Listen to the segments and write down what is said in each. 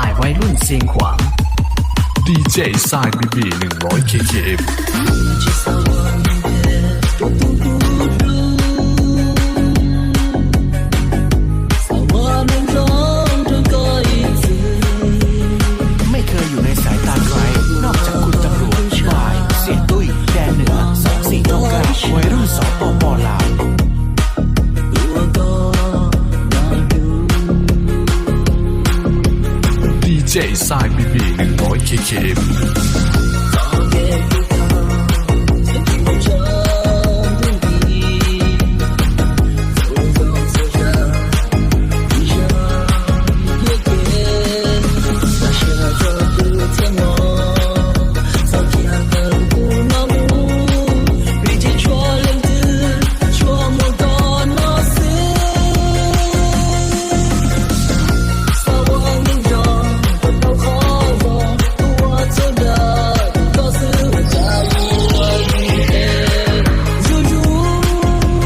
Ai vai luj xeev khuam. DJ Sai B B หนึ่งร้อย K K M. ไม่เคยอยู่ในสายตาใคร นอกจากคุณตำรวจ บ่าย เสียตุ้ย แดนเหนือ สองสี่เก้าเก้า วัยรุ่น สปป ลาว DJ Sai B B หนึ่งร้อย K K M.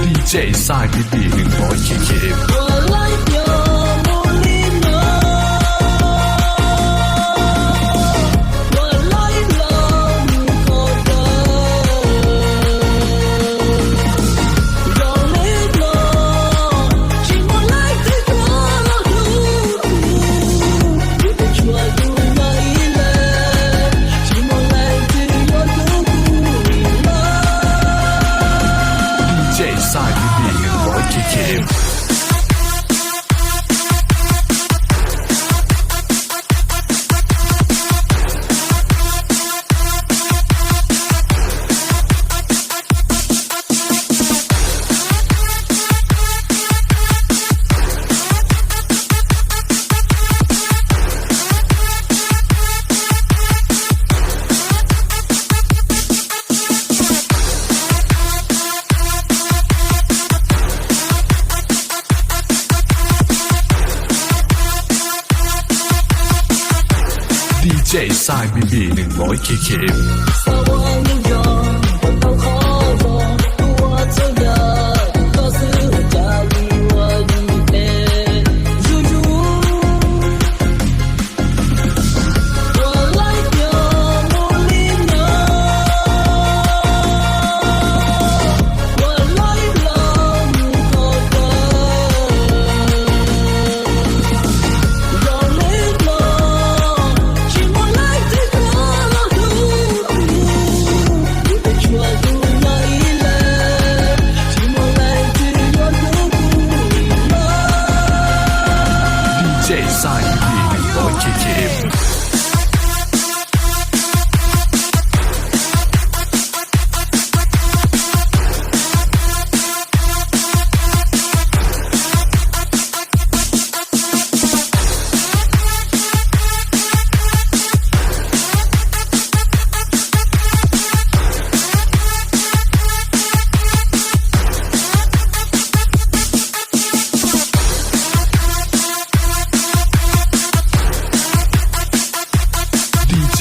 DJ Sai B B หนึ่งร้อย K K M. DJ Sai B B หนึ่งร้อย K K M. DJ Sai B B หนึ่งร้อย K K M. DJ Sai B B หนึ่งร้อย K K M.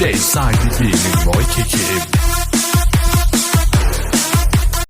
DJ Sai B B หนึ่งร้อย K K M.